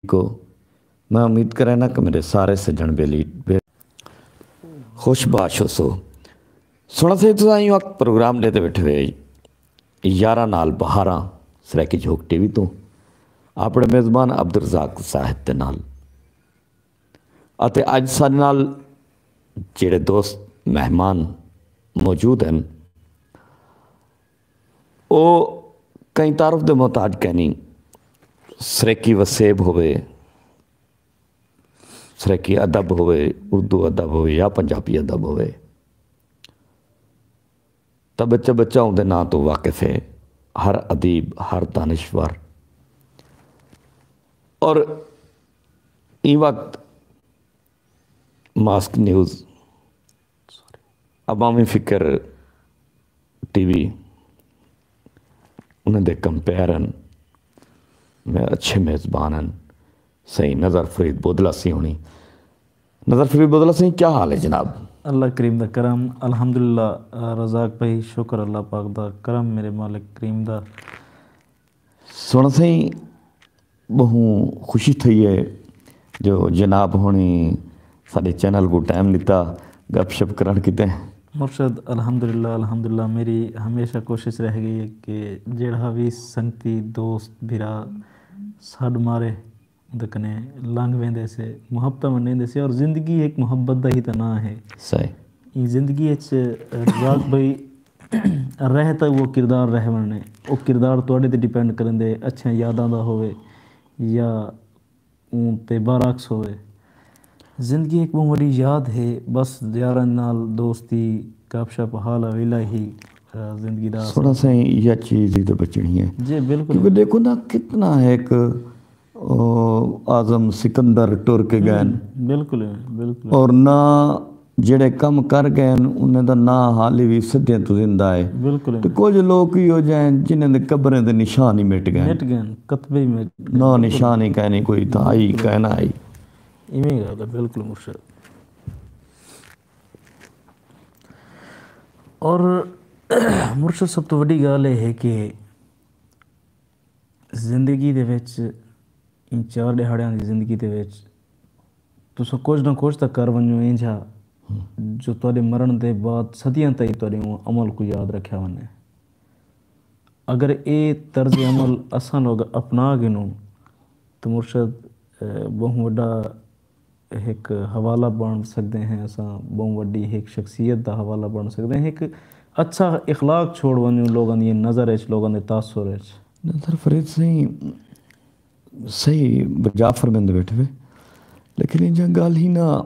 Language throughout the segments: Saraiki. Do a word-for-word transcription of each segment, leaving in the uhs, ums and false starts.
کو۔ میں امید کرینا کہ میرے سارے سجن بیلی بے-، خوش باش ہو سو۔ سونا سائیں، تساں ایہو وقت پروگرام ݙیہدے ویٹھے ہوئے یاراں نال بہاراں، سرائیکی جھوک ٹی وی توں، اپݨے میزبان عبدالرزاق زاہد دے نال۔ اتے اڄ ساݙے نال جیڑھے دوست مہمان موجود ہن، او کہیں تعارف دے محتاج کینی۔ سرائیکی وسیب ہووے، سرائیکی ادب ہووے، اردو ادب ہووے یا پنجابی ادب ہووے، تاں ٻچہ ٻچہ اوندے ناں توں واقف ہے۔ ہر ادیب، ہر دانشور۔ اور ایں وقت ماسک نیوز، عوامی فکر ٹی وی، انہاں دے کمپیئر ہن، میں اچھے میزبان ہن۔ سائیں نظر فرید بودلا سی ہونی۔ نظر فرید بودلا سائیں، کیا حال ہے جناب؟ اللہ کریم دا کرم، الحمدللہ۔ آ، رزاق بھائی، شکر اللہ پاک دا کرم، میرے مالک کریم دا۔ سونا سائیں، ٻہوں خوشی تھئی ہے جو جناب ہوݨی ساݙے چینل کوں ٹائم ݙتا، گپ شپ کرݨ کیتے۔ مرشد، الحمدللہ، الحمدللہ، میری ہمیشہ کوشش رہ ڳئی ہے کہ جیڑھا وی سنگتی، دوست، بھرا سݙ مارے، اودے کنے لنگھ ویندے سے، محبتاں ونڈیندے سے، اور زندگی ہک محبت دا ہی تاں ناں ہے۔ صحیح۔ ایں زندگی اچ رزاق بھائی رہ تاں وہ کردار رہ ونڄے، وہ کردار تہاݙے تے ڈیپینڈ کریندے، اچھیاں یاداں دا ہووے یا اوں تے برعکس ہووے۔ زندگی ہک ٻہوں وݙی یاد ہے، بس یاراں نال دوستی، گپ شپ، حال حویلا ہی، آ، زندگی دا اصل۔ سونا سائیں، ایہا چیز ہی تے بچݨی ہے۔ جی، بالکل۔ کیونکہ ݙیکھو نا، کتنا ہک، او، اعظم سکندر ٹر کے ڳئے ہن۔ ہوں، بالکل، بالکل۔ اور نہ جیڑھے کم کر ڳئے ہن، انہاں دا ناں حالی وی صدیاں توں زندہ ہے۔ بالکل۔ تے کجھ لوک ایہو جہے ہن جنہاں دے قبریں دے نشان ہی مٹ ڳئے ہن۔ مٹ ڳئے ہن، کتبے ہی مٹ ڳئے ہن۔ ناں نشان ہی کائنی کوئی، تاں آئی کائنا آئی۔ ایویں ڳالھ ہے، بالکل مرشد۔ اور مرشد، سب توں وݙی ڳالھ اے ہے کہ زندگی دے وچ، ایں چار ݙیہاڑیاں دی زندگی دے وچ تساں کجھ نہ کجھ تاں کر ونڄو اینجھا، ہوں۔ جو تہاݙے مرݨ دے بعد صدیاں تائیں تہاݙے اوں عمل کوں یاد رکھیا ونڄے۔ اگر اے طرز عمل اساں لوگ اپنا گھنوں تاں مرشد، اے، ٻہوں وݙا ہک حوالہ بݨ سڳدے ہیں، اساں ٻہوں وݙی ہک شخصیت دا حوالہ بݨ سڳدے ہیں، ہک اچھا اخلاق چھوڑ ونڄوں لوگاں دی نظر اچ، لوگاں دے تاثر اچ۔ نظر فرید سائیں، صحیح بجا فرمیندے ویٹھے وے، لیکن ایجھاں ڳالھیں نا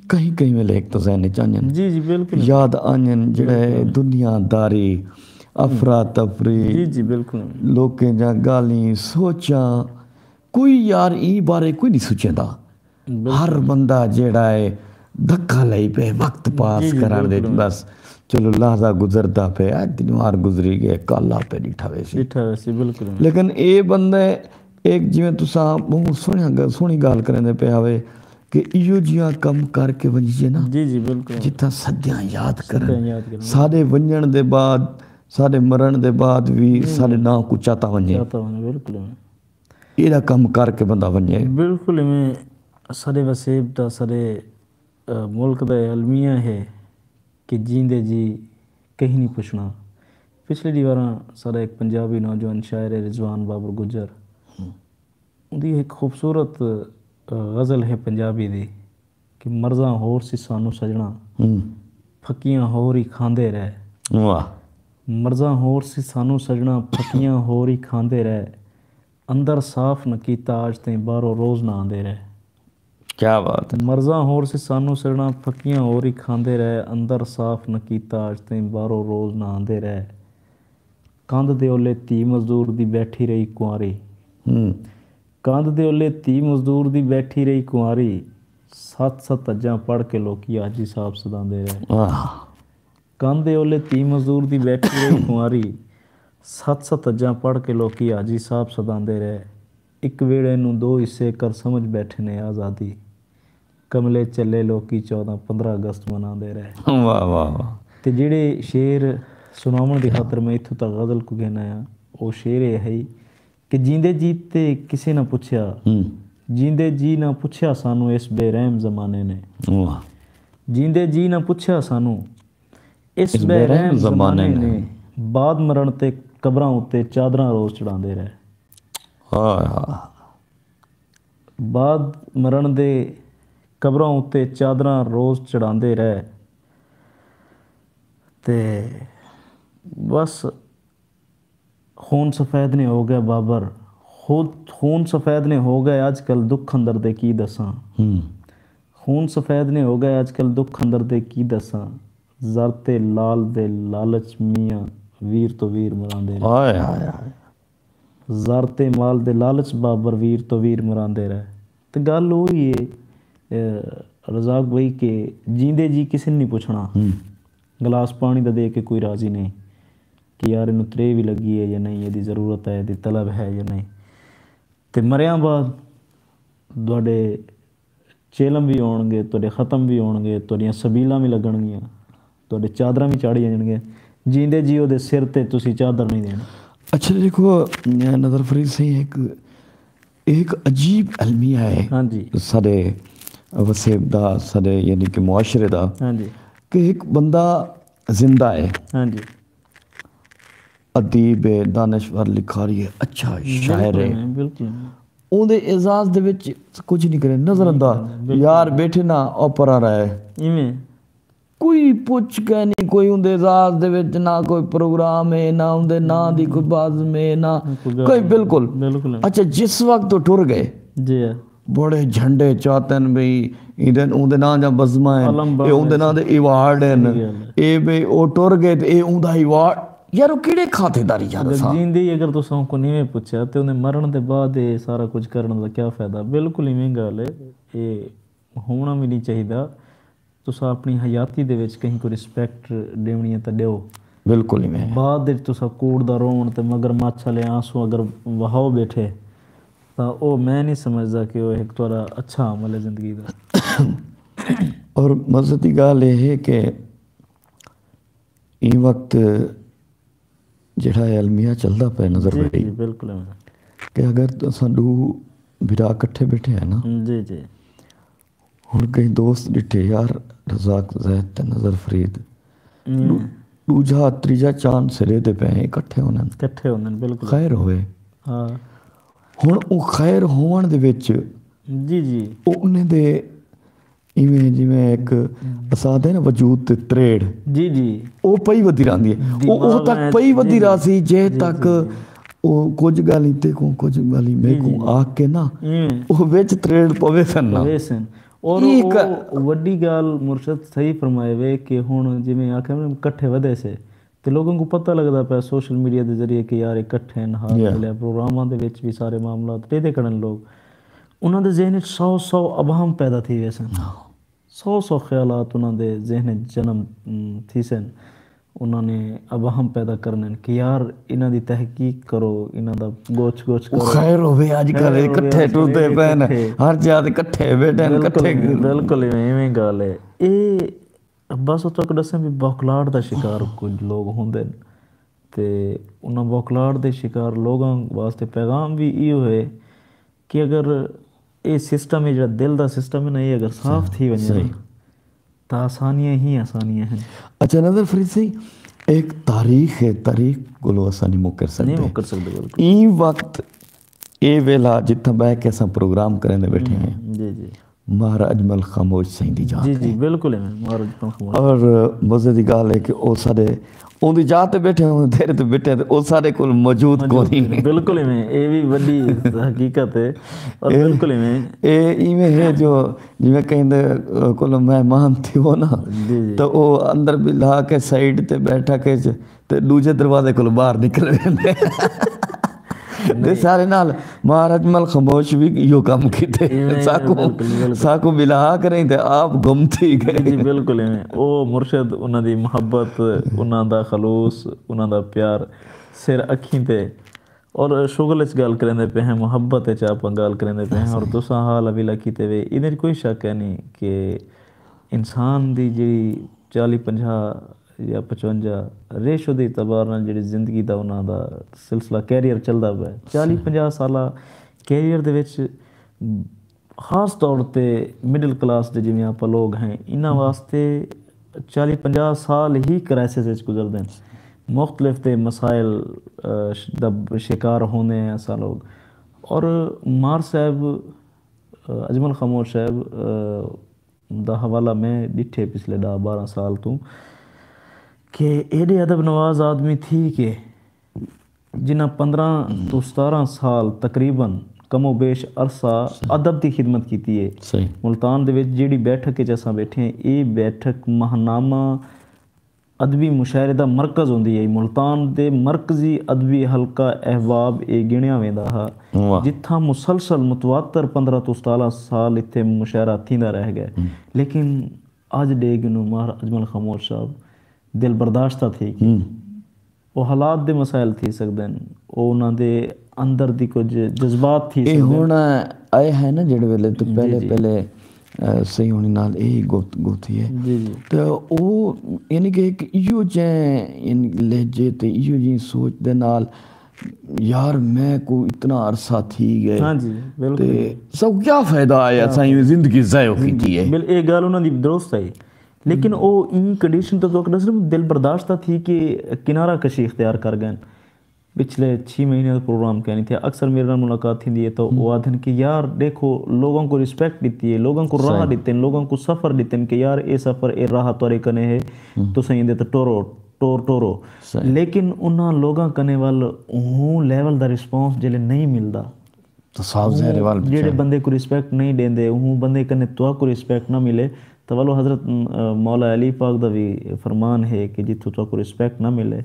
کہیں کہیں ویلے ہک تاں ذہن اچ آنڄن۔ جی، جی، بالکل۔ یاد آنڄن، جیڑھے بالکل۔ دنیا داری، افراتفری، جی، جی، بالکل۔ لوکیں دیاں ڳالھیں، سوچاں، کوئی یار ایں بارے کوئی نہیں سوچیندا۔ بالکل۔ ہر بندہ جیڑھا ہے دھکا لئی پئے وقت پاس جی، جی، کرݨ دے، بالکل۔ بس چلو لحظہ گزردا پئے، اڄ ݙینہوار گزری ڳئے، کل آپے ݙٹھا ویسی۔ ݙٹھا ویسی، بالکل۔ لیکن اے بندے ہک جیویں تساں ٻہوں سوہݨیاں ڳ-، سوہݨی ڳالھ کریندے پئے ہاوے کہ ایہو جیہاں کم کر کے ونڄیے نا، جی، جی، بالکل۔ جتھاں صدیاں یاد کرن۔ صدیاں یاد کرن۔ ساݙے ونڄݨ دے بعد، ساݙے مرݨ دے بعد وی جی، ساݙے جی۔ ناں کوں چاتا ونڄے۔ چاتا ونڄے، بالکل۔ ایݙا کم کر کے بندہ ونڄے۔ بالکل ایویں۔ ساݙے وسیب دا، ساݙے، آ، ملک دا اے المیہ ہے کہ جیندے جی کہیں نہیں پچھݨا۔ پچھلے ݙینہواراں ساݙا ہک پنجابی نوجوان شاعر ہے رضوان بابر گجر، ہوں۔ اوندی ہک خوبصورت، آ، غزل ہے پنجابی دی کہ مرضاں ہور سی سانوں سڄݨا، ہوں۔ پھکیاں ہور ہی کھاندے رہ۔ واہ۔ مرضاں ہور سی سانوں سڄݨا، پھکیاں ہور ہی کھاندے رہ۔ اندر صاف نہ کیتا، اڄ تئیں ٻاہروں روز نہ آندے رہ۔ کیا بات ہے۔ مرضاں ہور سی سانوں سڄݨا، پھکیاں ہور ہی کھاندے رہ۔ اندر صاف نہ کیتا، اڄ تئیں ٻاہروں روز نہ آندے رہ۔ کندھ دے اولے دھی مزدور دی ٻیٹھی رہی کنواری۔ ہوں۔ کندھ دے اولے دھی مزدور دی ٻیٹھی رہی کنواری۔ ست ست حجاں پڑھ کے لوکی حاجی صاحب سݙاندے رہ۔ واہ۔ کندھ دے اولے دھی مزدور دی ٻیٹھی رہی کنواری۔ ست ست حجاں پڑھ کے لوکی حاجی صاحب سݙاندے رہ۔ ہک ویڑھے نوں ݙو حصے کر سمجھ ٻیٹھے نے آزادی۔ کملے جھلے لوکی چوداں پندرہ اگست مناندے رہ۔ واہ، واہ، واہ۔ تے جیڑھے شعر سݨاوݨ دی خاطر میں اتھوں تک غزل کوں گھن آیاں، او شعر اے ہئی کہ جیندے جی تے کسے نہ پچھیا، ہوں۔ جیندے جی نہ پچھیا سانوں اس بے رحم زمانے نے۔ واہ۔ جیندے جی نہ پچھیا سانوں اس بے رحم زمانے نے۔ بعد مرݨ تے قبراں اتے چادراں روز چڑھاندے رہ۔ ہائے ہائے۔ بعد مرݨ دے قبراں اتے چادراں روز چڑھاندے رہ۔ تے بس خون سفید نے ہو گئے بابر۔ خود خون سفید نے ہو گئے اج کل دکھ اندر دے کی دساں۔ ہوں۔ خون سفید نے ہو گئے اج کل دکھ اندر دے کی دساں۔ زر تے لال دے لالچ میاں ویر تو ویر مراندے رہ۔ ہائے ہائے ہائے۔ زر تے مال دے لالچ بابر ویر تو ویر مراندے رہ۔ تے گل اوہی ہے رزاق بھائی کہ جیندے جی کسے نے نہیں پوچھنا۔ گلاس پانی دا دے کے کوئی راضی نہیں کہ یار انہوں ترے بھی لگی ہے یا نہیں، یہ ضرورت ہے، یہ طلب ہے یا نہیں۔ تے مریاں بعد تہاڈے چیلم بھی ہون گے، تہاڈے ختم بھی ہون گے، تہاڈیاں سبیلاں بھی لگن گیاں، تہاڈے چادراں بھی چاڑھی ونجن گے۔ جیندے جی او دے سر تے تسی چادر نہیں دینا۔ اچھا دیکھو، نظر فرید سائیں، ایک ایک عجیب المیہ ہے۔ ہاں جی۔ سارے وسیب دا، سارے یعنی کہ معاشرے دا، ہاں جی۔ کہ ایک بندہ زندہ ہے، ہاں جی۔ ادیب ہے، دانشور، لکھاری ہے، اچھا شاعر ہے، بالکل۔ اون دے اعزاز دے وچ کچھ نہیں کرے، نظر انداز۔ یار بیٹھے نا، اوپرا رہے۔ ایویں۔ کوئی پچھ کے نہیں، کوئی اون دے اعزاز دے وچ نہ کوئی پروگرام ہے، نہ اون دے ناں دی کوئی بازم ہے، نہ کوئی، بالکل۔ بالکل۔ اچھا، جس وقت تو ٹر گئے، جی۔ بڑے جھنڈے چاتن بھئی، ایندے، اون دے ناں جا بزمہ ہیں، اے اون دے ناں دے ایوارڈ ہیں، اے بھئی او ٹر گئے تے اے اون دا ایوارڈ۔ یار، او کیڑے کھاتے داری جا دساں؟ جیندے اگر تساں کو نیویں پچھیا تے اوندے مرن دے بعد اے سارا کچھ کرن دا کیا فائدہ؟ بالکل ایویں گل ہے، اے ہونا بھی نہیں چاہیدا۔ تساں اپنی حیاتی دے وچ کہیں کو رسپیکٹ ڈیونی ہے تاں ڈیو۔ بالکل ایویں۔ بعد وچ تساں کوڑ دا روون تے مگر مچھ والے آنسو اگر وہاؤ بیٹھے تاں او میں نہیں سمجھدا کہ او ایک تہاڈا اچھا عمل ہے زندگی دا۔ اور مزے دی گال اے ہے کہ ایں وقت جڑا اے المیہ چلدا پے نظر بھائی، بالکل۔ کہ اگر اساں ڈو بھرا کٹھے بیٹھے ہیں نا، جی جی۔ ہن کہیں دوست ڈٹھے یار، رزاق زید تے نظر فرید، ڈوجھا تریجھا چاند سرے دے پے ہیں، اکٹھے ہونن، اکٹھے ہونن، بالکل۔ خیر ہوئے۔ ہاں۔ ہن او خیر ہون دے وچ، جی جی، او انہیں دے ایویں جویں ایک اساں آدھے نا وجود تے تریڑ، جی جی، او پئی ودی راہندی ہے۔ او، او تک پئی ودی راہسی جے تک او کجھ گالیں تیکوں، کجھ گالیں میکوں آکھ کے نا، او وچ تریڑ پوے سن نا۔ پوے سن۔ اور او وڈی گال مرشد صحیح فرمائے وے کہ ہن جویں آکھے نا کٹھے ودے سے، تے لوگاں کوں پتہ لڳدا پیا سوشل میڈیا دے ذریعے کہ یار اکٹھے ہن، ہر ویلے پروگراماں دے وچ وی سارے معاملات ݙیہدے کھڑن لوگ۔ انہاں دے ذہن اچ سو سو ابہام پیدا تھی ویسن۔ سو سو خیالات انہاں دے ذہن اچ جنم تھیسن۔ انہاں نے ابہام پیدا کرنن کہ یار انہاں دی تحقیق کرو، انہاں دا گوچھ گوچھ کرو۔ خیر ہووے اج کل اکٹھے ٹردے پئن، ہر جاہ تے اکٹھے بیٹھن، اکٹھے۔ بالکل ایویں گالھ ہے۔ اے بس اتھاں کوں ݙسیں وی بوکھلاہٹ دا شکار کجھ لوگ ہوندن تے انہاں بوکھلاہٹ دے شکار لوگاں واسطے پیغام وی ایہو ہے کہ اگر اے سسٹم ہے جیڑھا دل دا سسٹم ہے نا، اے اگر صاف تھی ونڄے نا تاں آسانیاں ہی آسانیاں ہن۔ اچھا نظر فرید سئیں، ایک تاریخ ہے، تاریخ کولو اساں نہیں مکر سڳدے۔ نہیں مکر سڳدے بالکل۔ ایں وقت اے ویلھا جتھاں ٻہہ کے اساں پروگرام کریندے ٻیٹھے ہیں۔ جی جی۔ مہر اجمل خاموش سئیں دی جاہ تے۔ جی جی بالکل ایویں مہر اجمل خاموش۔ اور مزے دی گالھ ہے کہ او ساڈے اوندی جاہ تے ٻیٹھے ہوندے تیرے تے ٻیٹھے تے او ساڈے کول موجود کونی۔ بالکل ایویں اے وی وڈی حقیقت ہے۔ اور بالکل ایویں اے ایویں ہے جو جویں کہیں دے کول مہمان تھیو نا تے او اندر بلا کے سائیڈ تے ٻیٹھا کے تے ݙوجھے دروازے کولوں ٻاہر نکل ویندے۔ تے سارے نال مہر اجمل خاموش وی ایہو کم کیتے۔ ساکوں ساکوں بلا کریں تے آپ گم تھی گئے۔ جی بالکل ایویں۔ او مرشد انہاں دی محبت، انہاں دا خلوص، انہاں دا پیار سر اکھیں تے اور شغل اچ گالھ کریندے پئے ہیں، محبت اچ آپاں گالھ کریندے پئے ہیں اور تساں حال حویلا کیتے وے۔ ایندے اچ کوئی شک ہے نی کہ انسان دی جیڑھی چالی پنجاہ یا پچونجا ریشو دے اعتبار نال جیڑھی زندگی دا انہاں دا سلسلہ کیریئر چلدا پئے۔ چالی پنجاہ سالہ کیریئر دے وچ خاص طور تے مڈل کلاس دے جیویں آپاں لوگ ہیں، انہاں واسطے چالیہہ پنجاہ سال ہی کرائسس وچ گزردن۔ مختلف تے مسائل دا شکار ہوندے ہیں اساں لوگ۔ اور مار صاحب، اجمل خاموش صاحب، دا حوالہ میں ڈٹھے پچھلے ڈاہ بارہ سال توں کہ ایڈے ادب نواز آدمی تھی کہ جنہاں پندرہ توں ستارہ سال تقریبا کم و بیش عرصہ ادب دی خدمت کیتی ہے۔ ملتان دے وچ جیڑھی بیٹھک وچ اساں بیٹھے ہیں، اے بیٹھک ماہنامہ ادبی مشاعرے دا مرکز ہوندی ہے۔ ملتان دے مرکزی ادبی حلقہ احباب اے گنیا ویندا ہا، جتھاں مسلسل متواتر پندرہ توں ستارہ سال اتھے مشاعرہ تھیندا رہ گئے۔ لیکن اج ڈے گنو مار اجمل خاموش صاحب دل برداشتہ تھی گئے۔ او حالات دے مسائل تھی سکدن، او انہاں دے اندر دی کجھ جذبات تھی سکدن۔ ہن آئے ہے نا جڑے ویلے تو پہلے پہلے صحیح ہونی نال اے گفت گفتی ہے۔ تے او یعنی کہ ایک ایو جیں لہجے تے ایو جیں سوچ دے نال یار میں کو اتنا عرصہ تھی گئے۔ ہاں جی، بالکل۔ سو کیا فائدہ آیا، اساں ایویں زندگی ضائع کیتی ہے۔ بل اے گال انہاں دی درست ہے، لیکن او این کنڈیشن تو تو دل برداشتہ تھی کہ کنارہ کشی اختیار کر گئے۔ پچھلے چھی مہینے دا پروگرام کینی تھیا۔ اکثر میرے نال ملاقات تھیندی ہے تو او آدھن کہ یار ڈیکھو، لوگاں کو ریسپیکٹ ڈتی ہے، لوگاں کو راہ ڈتن، لوگاں کو سفر ڈتن کہ یار اے سفر، اے راہ تہاڈے کنے ہے، تساں ایندے تے ٹورو، ٹور ٹورو۔ لیکن انہاں لوگاں کنے ول اوں لیول دا ریسپانس جلے نہیں ملدا، جیڑھے بندے کو ریسپیکٹ نہیں ڈیندے، اوں بندے کنے تہاکو ریسپیکٹ نہ ملے، تاں ولو حضرت مولا علی پاک دا وی فرمان ہے کہ جتھوں تہاکو ریسپیکٹ نہ ملے،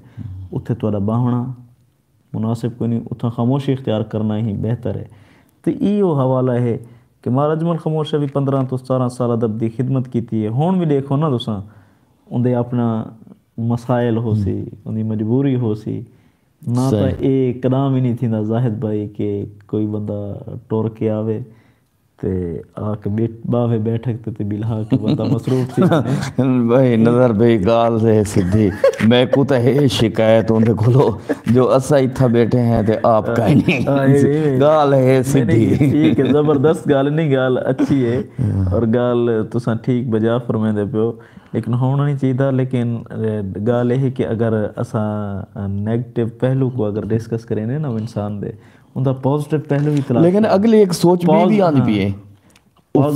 اتھے تہاڈا باہنڑاں مناسب کوئی نہیں، اتھاں خاموشی اختیار کرنا ہی بہتر ہے۔ تے ایہو حوالہ ہے کہ مار اجمل خاموش وی پندرہ توں ستارہ سال ادب دی خدمت کیتی ہے۔ ہن وی ڈیکھو نا تساں، اوندے اپنا مسائل ہوسی، اوندی مجبوری ہوسی، نہ تاں اے کداں وی نہیں تھیندا زاہد بھائی کہ کوئی بندہ ٹر کے آوے تے آ کے ٻاہوے بیٹھک تے تے ٻلہا کے بندہ مصروف تھی ونڄے۔ بھائی نظر بھائی ڳالھ ہے سدھی، میکوں تاں ہے شکایت اوندے کولو جو اساں اتھاں ٻیٹھے ہیں تے آپ کائنی۔ ڳالھ ہے سدھی۔ ٹھیک ہے، زبردست ڳالھ ہے، نی ڳالھ اچھی ہے اور ڳالھ تساں ٹھیک بجا فرمیندے پیو۔ لیکن ہونا نہیں چاہیدا۔ لیکن گال یہ کہ اگر اساں نیگیٹو پہلو کو اگر ڈسکس کریں نا انسان دے، اوندا پازیٹو پہلو بھی تلاش لیکن اگلی ایک سوچ بھی بھی آندی پی ہے۔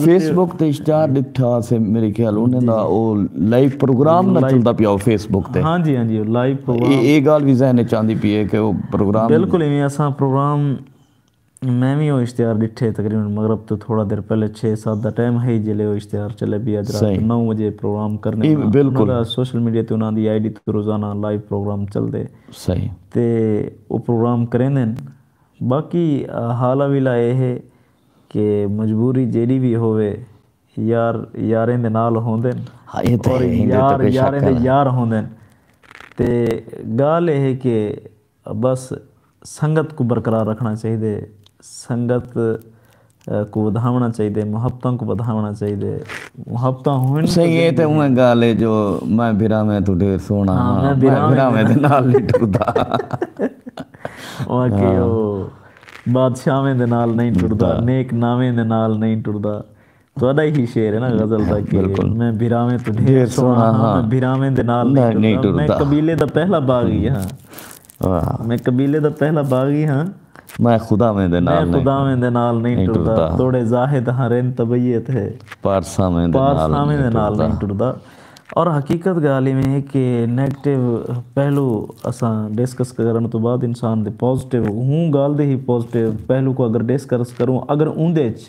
فیس بک تے اشتہار ڈٹھا سے میرے خیال انہیں دا او لائیو پروگرام نہ چلدا پیا او فیس بک تے۔ ہاں جی ہاں جی، لائیو پروگرام۔ اے گال بھی ذہن وچ آندی پی ہے کہ او پروگرام بالکل ایویں اساں پروگرام میں وی او اشتہار ڈٹھے تقریبا مغرب توں تھوڑا دیر پہلے چھ ست دا ٹائم ہئی جیلے او اشتہار چلے پیا اج رات نو وجے پروگرام کرنے انہاں دا سوشل میڈیا تے انہاں دی آئی ڈی تے روزانہ لائیو پروگرام چلدے۔ تے او پروگرام کریندن۔ باقی حال حویلا اے ہے کہ مجبوری جیڈی وی ہووے یار یاریں دے نال ہوندن اور یار یاریں دے یار ہوندن۔ تے گال اے ہے کہ بس سنگت کوں برقرار رکھݨا چاہیدے، سنگت کوں ودھاوݨا چاہیدے، محبتاں کوں ودھاوݨا چاہیدے۔ محبتاں ہووݨ تاں سہی اے تے اوویں ڳالھ اے جو میں بھراویں توں ڈھیر سوہݨا ہاں، میں بھراویں دے نال نی ٹردا۔ واقعی او بادشاہویں دے نال نئیں ٹردا، نیک ناویں دے نال نئیں ٹردا۔ تہاڈا ہی شعر ہے نا غزل دا کہ میں بھراویں توں ڈھیر سوہݨا ہاں، میں بھراویں دے نال نئیں ٹردا، میں قبیلے دا پہلا باغی ہاں۔ میں قبیلے دا پہلا باغی ہاں۔ میں خداویں دے نال میں خداویں دے نال نہیں ٹردا۔ توڑے زاہد ہاں رند طبیعت ہے۔ پارساویں دے نال نہیں ٹردا۔ اور حقیقت گال ایویں ہے کہ نیگیٹو پہلو اساں ڈسکس کرن تو بعد انسان دے پازیٹو ہوں گال دے ہی پازیٹو پہلو کو اگر ڈسکس کروں اگر اوندے اچ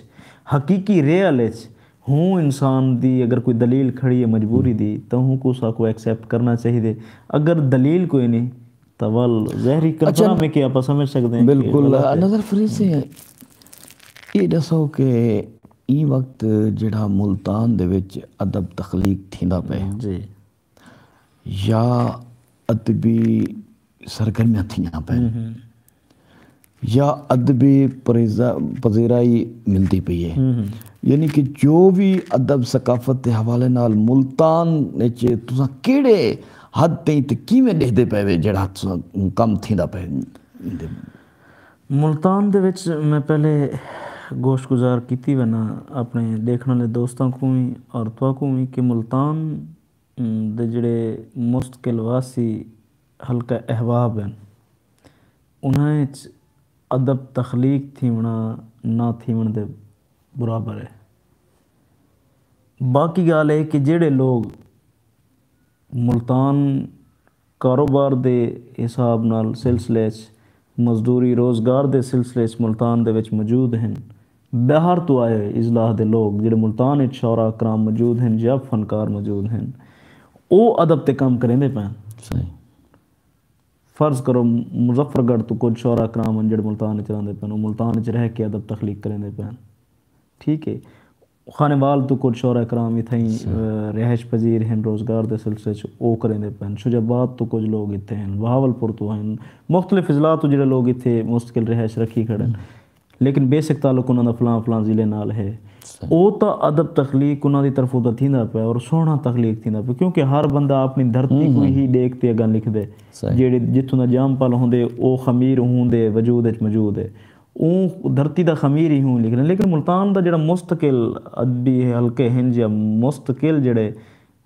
حقیقی ریئل اچ ہوں انسان دی اگر کوئی دلیل کھڑی ہے مجبوری دی تاں ہوں کو ساکو ایکسپٹ کرنا چاہیدے۔ اگر دلیل کوئی نہیں تاں ول ظاہری کنفرم ہے کہ آپاں سمجھ سکدے ہیں۔ بالکل۔ نظر فرید سے اے ڈسو کہ ایں وقت جڑا ملتان دے وچ ادب تخلیق تھیندا پے جی یا ادبی سرگرمیاں تھیاں پے یا ادبی پذیرائی ملدی پئی ہے یعنی کہ جو بھی ادب ثقافت دے حوالے نال ملتان وچ تساں کیڑے حد تئیں تے کیویں ڈیہدے پئے وے جیڑھا کم تھیندا پئے؟ ملتان دے وچ میں پہلے گوشت گزار کیتی وینا اپنے ݙیکھݨ والے دوستاں کوں وی اور تہاکوں وی کہ ملتان دے جڑے مستقل واسی حلقہ احباب ہن، انہاں اچ ادب تخلیق تھیوݨا نہ تھیوݨ دے برابر ہے۔ باقی ڳالھ ہے کہ جڑے لوگ ملتان کاروبار دے حساب نال سلسلے اچ مزدوری روزگار دے سلسلے اچ ملتان دے وچ موجود ہن، باہر تو آئے ہوئے اضلاع دے لوگ جڑے ملتان اچ شعراء کرام موجود ہن یا فنکار موجود ہن، او ادب تے کم کریندے پئن۔ صحیح۔ فرض کرو مظفر گڑھ تو کچھ شعراء کرام ہن جڑے ملتان اچ رہندے پئن، او ملتان اچ رہ کے ادب تخلیق کریندے پئن۔ ٹھیک ہے، خانیوال تو کچھ شعراء کرام اتھائیں رہائش پذیر ہن، روزگار دے سلسلے چ او کریندے پئن۔ شجاع آباد تو کچھ لوگ اتھے ہن، بہاول پور تو ہن، مختلف اضلاع تو جڑے لوگ اتھے مستقل رہائش رکھی کھڑے ہن، لیکن بیسک تعلق انہاں دا فلاں فلاں ضلع نال ہے۔ او تاں ادب تخلیق انہاں دی طرفوں تاں تھیندا پیا اور سوہݨا تخلیق تھیندا پیا، کیونکہ ہر بندہ اپݨی دھرتی کوں ہی ݙیکھ تے اڳاں لکھدے۔ جیڑھے جتھوں دا ڄم پل ہوندے او خمیر اوں دے وجود اچ موجود ہے۔ اوں دھرتی دا خمیر ہی ہوں لکھݨا۔ لیکن ملتان دا جڑا مستقل ادبی حلقے ہن یا مستقل جڑے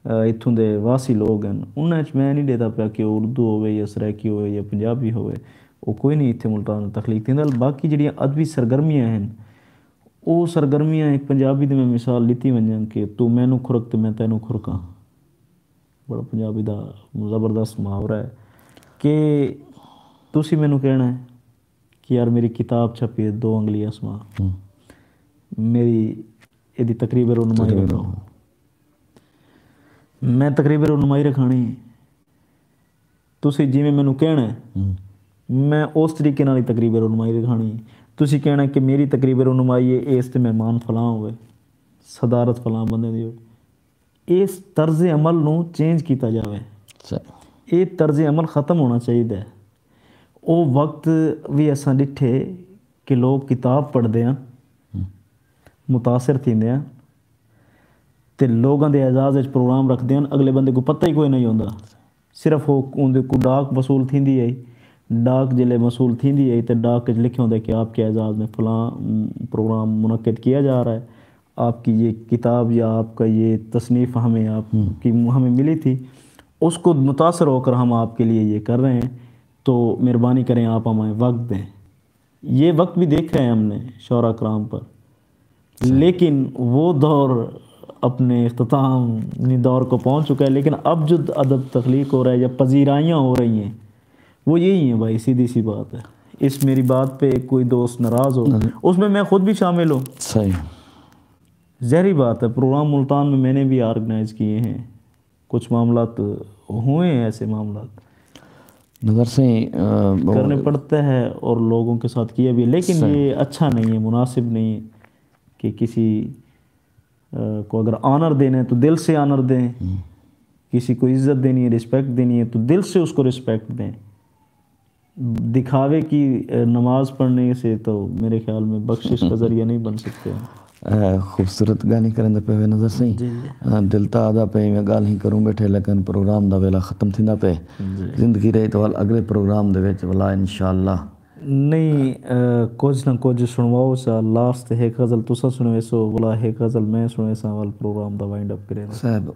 اتھوں دے واسی لوگ ہن، انہاں اچ میں نہیں ݙیہدا پیا کہ او اردو ہووے یا سرائیکی ہووے یا پنجابی ہووے، او کوئی نہیں اتھے ملتان تخلیق تھیندا۔ باقی جڑیاں ادبی سرگرمیاں ہن، او سرگرمیاں ہک پنجابی دی میں مثال ݙتی ونڄاں کہ توں مینوں کھرک تے میں تینوں کھرکاں۔ بڑا پنجابی دا زبردست محاورہ ہے کہ تسی مینوں کہݨا ہے کہ یار میری کتاب چھپی ہے دو انگلی اسماں، میری ایدی تقریب رونمائی رکھاؤ۔ میں تقریب رونمائی رکھاݨی، تسی جیویں مینوں کہݨا ہے میں اس طریقے نال ہی تقریب رونمائی رکھاݨی۔ تسی کہݨا ہے کہ میری تقریب رونمائی ہے، اس تے مہمان فلاں ہوئے، صدارت فلاں بندے دی ہوئے۔ اس طرز عمل نوں چینج کیتا جاوے۔ اے طرز عمل ختم ہونا چاہیدا ہے۔ او وقت وی اساں ݙٹھے کہ لوگ کتاب پڑھدے ہن، متاثر تھیندے ہن تے لوگاں دے اعزاز اچ پروگرام رکھدے ہن، اگلے بندے کوں پتہ ہی کوئی نہیں ہوندا۔ صرف او اوندے کوں ڈاک وصول تھیندی ہئی، ڈاک جیلے وصول تھیندی ہئی تے ڈاک اچ لکھیا ہوندا کہ آپ کے اعزاز میں فلاں پروگرام منعقد کیا جا رہا ہے، آپ کی یہ کتاب یا آپ کا یہ تصنیف ہمیں آپ کی ہمیں ملی تھی، اس کو متاثر ہو کر ہم آپ کے لیے یہ کر رہے ہیں، تو مہربانی کریں آپ ہمیں وقت دیں۔ یہ وقت بھی دیکھا ہے ہم نے شعراء کرام پر، لیکن وہ دور اپنے اختتامی دور کو پہنچ چکا ہے، لیکن اب جو ادب تخلیق ہو رہا ہے یا پذیرائیاں ہو رہی ہیں وہ یہی ہیں بھائی، سیدھی سی بات ہے۔ اس میری بات پہ کوئی دوست ناراض ہو، اس میں میں خود بھی شامل ہوں۔ صحیح۔ ظاہری بات ہے، پروگرام ملتان میں میں نے بھی آرگنائز کیے ہیں، کچھ معاملات ہوئے ہیں ایسے معاملات۔ نظر سے کرنے پڑتے ہیں اور لوگوں کے ساتھ کیا بھی، لیکن یہ اچھا نہیں ہے، مناسب نہیں ہے کہ کسی کو اگر آنر دینے تو دل سے آنر دیں، کسی کو عزت دینی ہے، رسپیکٹ دینی ہے تو دل سے اس کو رسپیکٹ دیں۔ دکھاوے کی نماز پڑھنے سے تو میرے خیال میں بخشش کا ذریعہ نہیں بن سکتے ہیں۔ خوبصورت گالھیں کریندے پئے ہوئے نظر سئیں۔ دل تاں آہدا پئے ایویں گالھیں کروں بیٹھے، لیکن پروگرام دا ویلا ختم تھیندا پئے۔ زندگی رہی تاں ول اگلے پروگرام دے وچ ولا انشاءاللہ۔ نہیں، کجھ نہ کجھ سنواؤ سا۔ لاسٹ تے ہک غزل تساں سنویسو، ولا ہک غزل میں سنویساں، ول پروگرام دا وائنڈ اپ کریندے۔ صاحب،